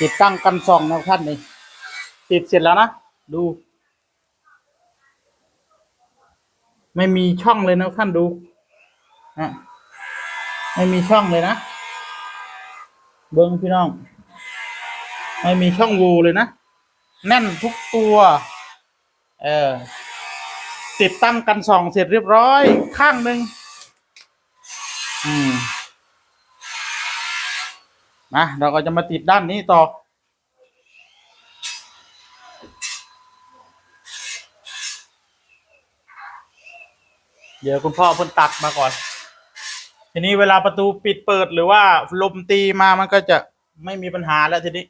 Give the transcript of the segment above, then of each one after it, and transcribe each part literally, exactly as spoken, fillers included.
ติดตั้งกันส่องนะท่านนี่ ติดเสร็จแล้วนะ ดู ไม่มีช่องเลยนะท่านดูนะ ไม่มีช่องเลยนะ เบิ่งพี่น้อง ไม่มีช่องโหว่เลยนะ แน่นทุกตัว เออ ติดตั้งกันส่องเสร็จเรียบร้อยข้างหนึ่ง อืม นะ เราก็จะมาติดด้านนี้ต่อ เดี๋ยวคุณพ่อเพิ่นตัดมาก่อน ทีนี้เวลาประตูปิดเปิดหรือว่าลมตีมามันก็จะไม่มีปัญหาแล้วทีนี้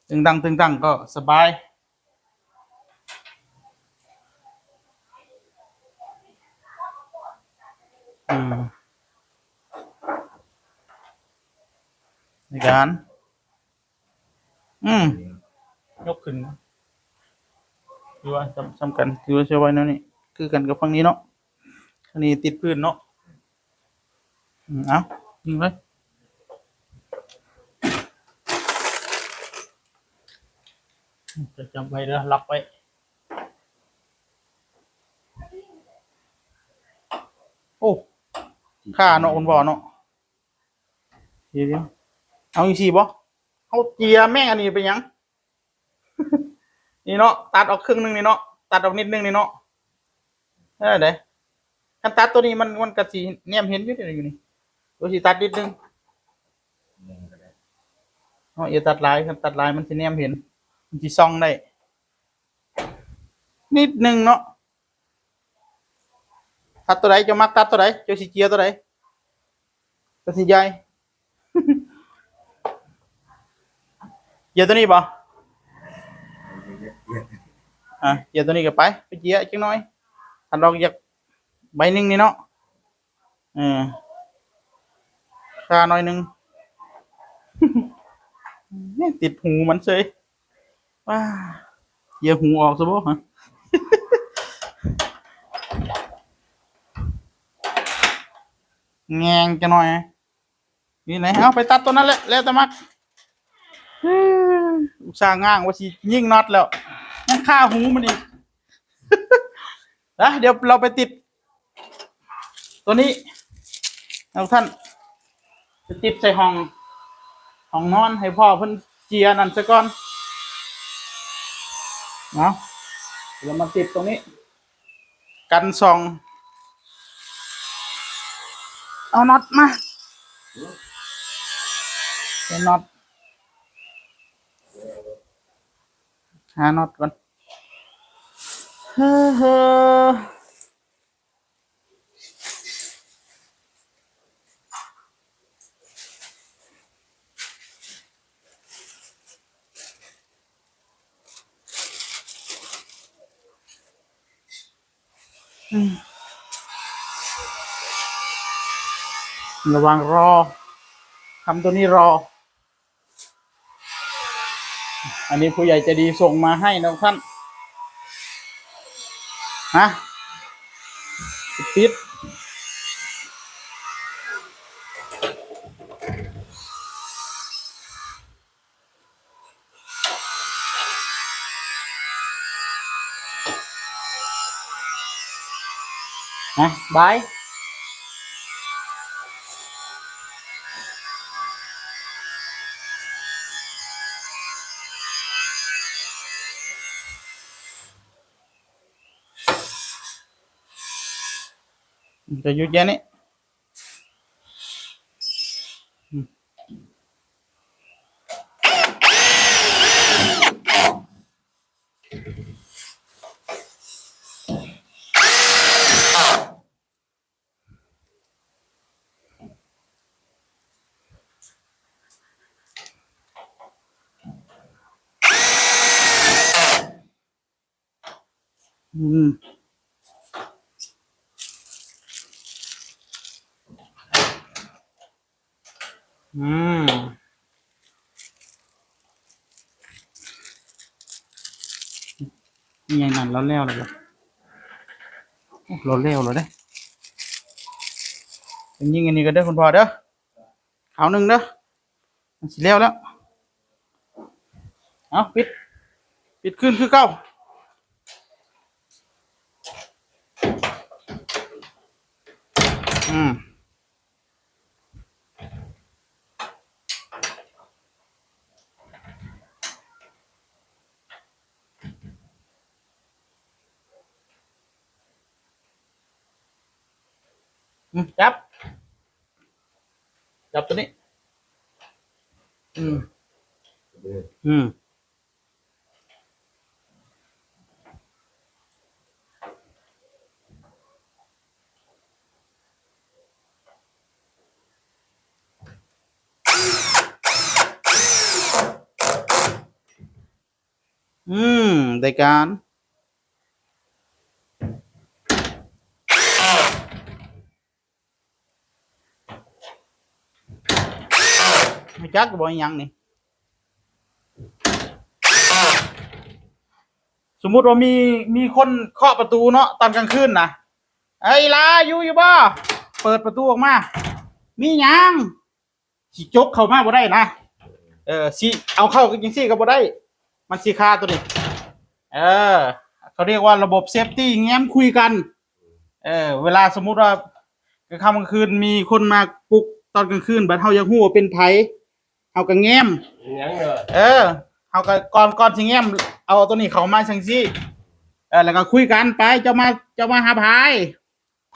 ตึงตังตึงตังก็สบาย อืม ในการ อืม ยกขึ้น ถือว่าซ้ำ ซ้ำกัน ถือว่าใช้ไว้แนวนี้ คือกันกับฝั่งนี้เนาะ อันนี้ติดพื้นเนาะ อืม เอา ยิงเลย จะจำไว้เด้อ รับไว้ โอ้ ค่าเนาะ คุณพ่อเนาะ เดี๋ยวๆ เอาจังซี่บ่ เฮาเจียแม่งอันนี้เป็นหยัง นี่เนาะ ตัดออกครึ่งหนึ่งนี่เนาะ ตัดออกนิดนึงนี่เนาะ เออ เด้ คันตัดตัวนี้มัน มันก็สิแนมเห็นอยู่เด้ อยู่นี่ ตัวสิตัดนิดนึง เนาะ อย่าตัดหลาย คันตัดหลายมันสิแนมเห็น มันสิส่องได้ นิดนึงเนาะ ตัดตัวใด เจ้ามักตัดตัวใด เจ้าสิเจียตัวใด ตัดสินใจ เจียตัวนี้บ่ อ่ะ เจียตัวนี้ก็ไป ไปเจียจักหน่อย ตัดออกจากใบหนึ่งนี่เนาะ เออ ค่าหน่อยหนึ่ง นี่ติดหูมันเฉย ว้า เจียหูออกซะบ่ ฮะ แงงจักหน่อย นี่ไหน เอาไปตัดตัวนั้นแหละ แล้วแต่มัก อุตส่าห์ง้างว่าสิยิงน็อตแล้ว ยังคาหูมันอีก นะ เดี๋ยวเราไปติด ตัวนี้นะท่าน ไปติดใส่ห้อง ห้องนอนให้พ่อเพิ่นเจียนั่นซะก่อน เนาะ เดี๋ยวมาติดตรงนี้ กันส่อง เอาน็อตมา เอาน็อต หาน็อตก่อน เฮ้อเฮ้อ อืม ระหว่างรอ ทำตัวนี้รอ อันนี้ผู้ใหญ่ใจดีส่งมาให้นะท่าน ฮะ ติด ฮะ บาย จะหยุดแค่นี้ อืม อืม นี่ยังนั่นเราแล้วเลยบ่ โอ้ เราแล้วเลยเด้ เป็นยิงอันนี้ก็ได้อคุณพ่อเด้อ เอาหนึ่งเด้อ มันสิแล้วแล้ว เอา ปิด ปิดคืนคือเก่า อืม อืม จับ จับตัวนี้ อืม อืม อืม ได้การ ไม่จักบ่อีหยังนี่ สมมุติว่ามี มีคนเคาะประตูเนาะ ตอนกลางคืนนะ "เอ้ย อีหล่า อยู่ อยู่บ่?" เปิดประตูออกมา "มีหยัง?" สิจกเข้ามาบ่ได้นะ เออ สิเอาเข้าจังซี่ก็บ่ได้ มันสิคาตัวนี้ เออ เขาเรียกว่าระบบเซฟตี้ แง้มคุยกัน เออ เวลาสมมุติว่ากลางค่ำกลางคืนมีคนมาปลุกตอนกลางคืน บัดเฮาอยากฮู้ว่าเป็นไผ เฮาก็แง้ม หยังเด้อ เออ เฮาก็ก่อน ก่อนสิแง้ม เอาตัวนี้เข้ามาจังซี่ เออ แล้วก็คุยกันไป เจ้ามา เจ้ามาหาไผ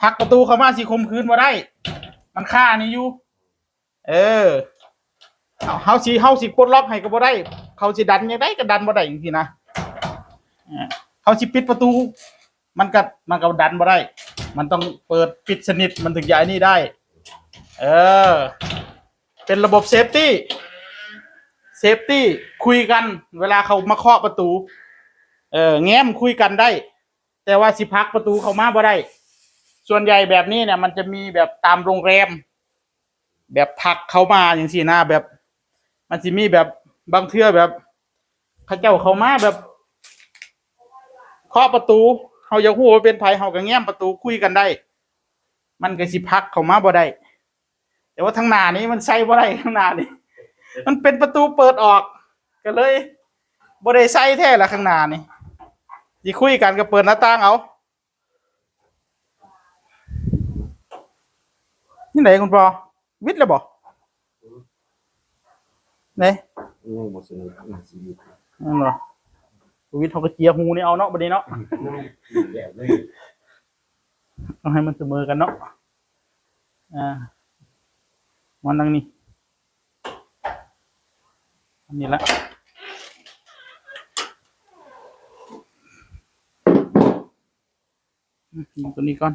ผลักประตูเข้ามาสิข่มขืนบ่ได้ มันคาอันนี้อยู่ เออ เฮา เฮาสิ เฮาสิปลดล็อกให้ก็บ่ได้ เขาสิดันจั่งใดก็ดันบ่ได้จั่งซี้นะ เออ เขาสิปิดประตู มันก็ มันก็ดันบ่ได้ มันต้องเปิดปิดสนิท มันถึงจะไอ้นี่ได้ เออ เป็นระบบเซฟตี้ เซฟตี้ คุยกัน เวลาเขามาเคาะประตู เออ แง้มคุยกันได้ แต่ว่าสิผลักประตูเข้ามาบ่ได้ ส่วนใหญ่แบบนี้เนี่ย มันจะมีแบบตามโรงแรม แบบผลักเข้ามาจังซี้นะ แบบ มันสิมีแบบบางเทื่อแบบ เขาเจ้าเข้ามาแบบ เคาะประตู เฮาอยากฮู้ว่าเป็นไผ เฮาก็แง้มประตูคุยกันได้ มันก็สิผลักเข้ามาบ่ได้ แต่ว่าทางหน้านี้มันใส่บ่ได้ ทางหน้านี้ มันเป็นประตูเปิดออก ก็เลยบ่ได้ใส่แท้ละข้างหน้านี่ สิคุยกันก็เปิดหน้าต่างเอา นี่ไหนคุณปอ วิดแล้วบ่ ไหน ยังบ่สนิท ยังสิวิด นั่นบ่ วิดเขาก็เจียหูนี่เอาเนาะ บัดนี้เนาะ ยังสิวิดแบบนี้ เอาให้มันเสมอกันเนาะ อ่า มานั่งนี่ อันนี้ละ อืม ยิงตัวนี้ก่อน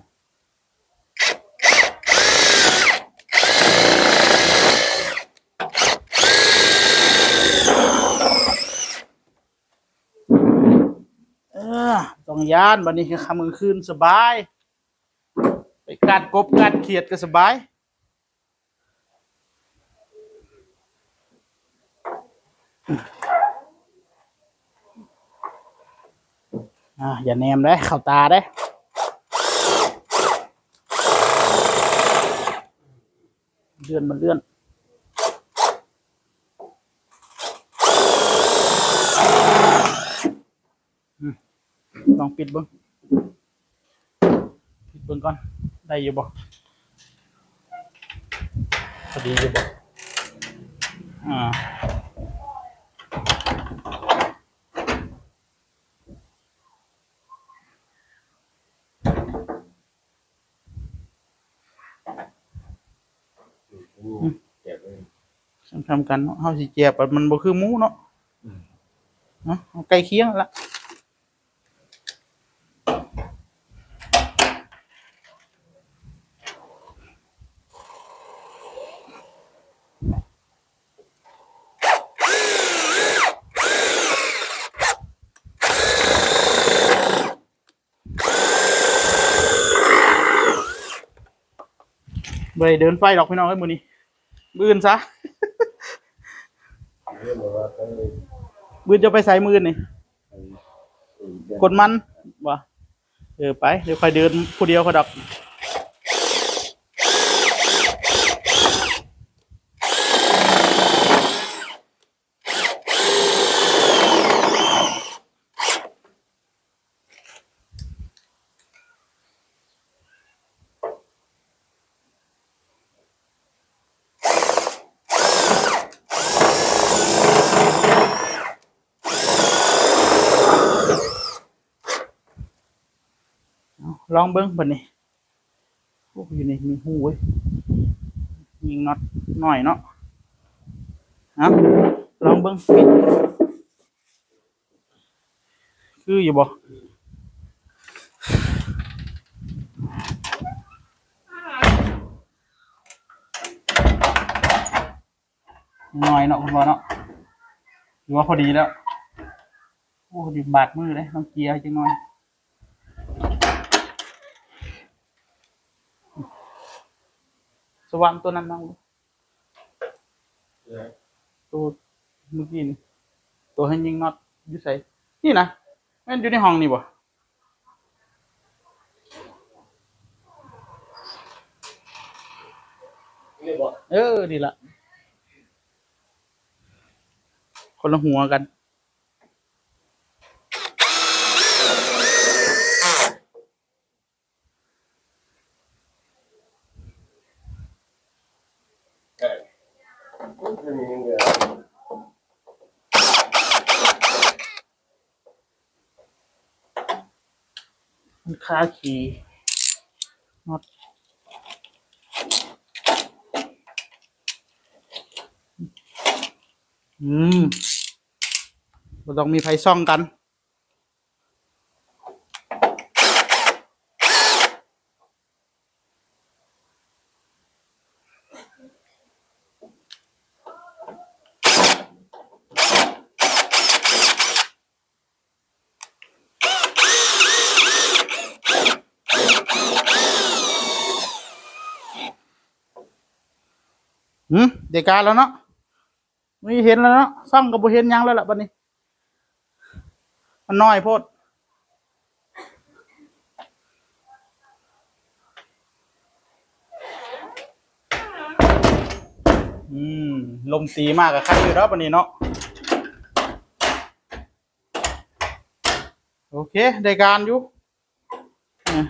เออ ต้องย้าน บัดนี้คือค่ำกลางคืนสบาย ไปกัดกบกัดเขียดก็สบาย อ่า อย่าแนมเด้ เข้าตาเด้ เลื่อนมันเลื่อน อืม ลองปิดเบิ่ง ปิดเบิ่งก่อน ได้อยู่บ่ พอดีอยู่บ่ อ่า อืม แกะเลย ทำกันเนาะ เฮาสิแกะไป มันบ่คือหมูเนาะ อืม เนาะ เอาใกล้เคียงละ บ่ได้เดินไฟดอกพี่น้องเอ้ย มื้อนี้ มื้ออื่นซะ มื้ออื่นจะไปไสมื้ออื่นนี่ กดมันบ่ เออ ไป เดี๋ยวค่อยเดินผู้เดียวค่อยดอก ลองเบิ่งบัดนี้ โอ้ อยู่นี่มีฮูเว้ย ยิงน็อตหน่อยเนาะ เอา ลองเบิ่ง ปิด คืออยู่บ่ หน่อยเนาะ คุณพ่อเนาะ ถือว่าพอดีแล้ว โอ้ ดีบาดมือเลย ต้องเกลี่ยจังหน่อย สว่านตัวนั้นเนาะ ตัวเมื่อกี้นี่ ตัวให้ยิงน็อตอยู่ไส นี่นะ แม่นอยู่ในห้องนี่บ่ เออ นี่ละ คนละหัวกัน มันคาขี่น็อต อืม บ่ต้องมีไผส่องกัน หืม ได้การแล้วเนาะ ไม่เห็นแล้วเนาะ ส่องก็บ่เห็นหยังแล้วล่ะบัดนี้ มันน้อยโพด อืม ลมตีมากกับใครอยู่แล้วบัดนี้เนาะ โอเค ได้การอยู่ อ่ะ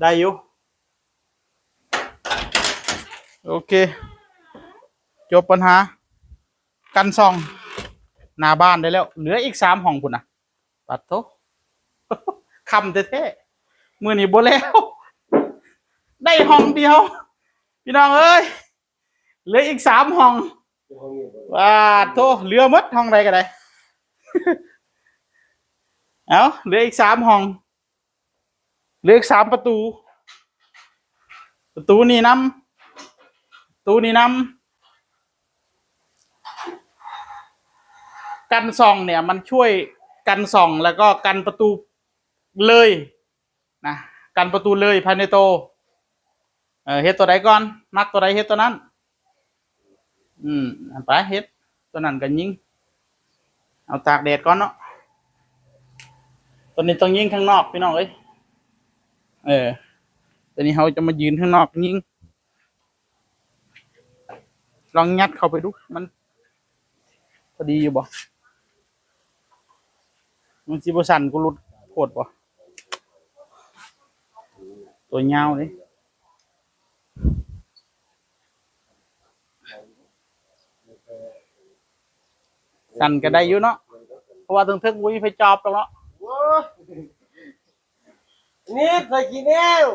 ได้อยู่ โอเค จบปัญหา กันส่อง หน้าบ้านได้แล้ว เหลืออีกสามห้องพุ้นนะ ปัดโธ่ ค่ำแท้ๆ มื้อนี้บ่แล้ว ได้ห้องเดียว พี่น้องเอ้ย เหลืออีกสามห้อง ปัดโธ่ เหลือหมดห้องใดก็ได้ เอ้า เหลืออีกสามห้อง เหลืออีกสามประตู ประตูนี่นำ ประตูนี่นำ กันส่องเนี่ย มันช่วยกันส่อง แล้วก็กันประตูเลยนะ กันประตูเลยภายในโต เออ เฮ็ดตัวใดก่อน มักตัวใดเฮ็ดตัวนั้น อืม เอาไปเฮ็ด ตัวนั้นก็ยิง เอาตากแดดก่อนเนาะ ตัวนี้ต้องยิงข้างนอกพี่น้องเอ้ย เออ ตัวนี้เราจะมายืนข้างนอกยิง ลองงัดเข้าไปดู มัน พอดีอยู่บ่ มันสิบ่สั่นกูหลุดโพดบ่ ตัวยาวนี่ สั่นก็ได้อยู่เนาะ เพราะว่าเทิงๆ บ่มีไผจอบดอกเนาะ นี่ไปกินแล้ว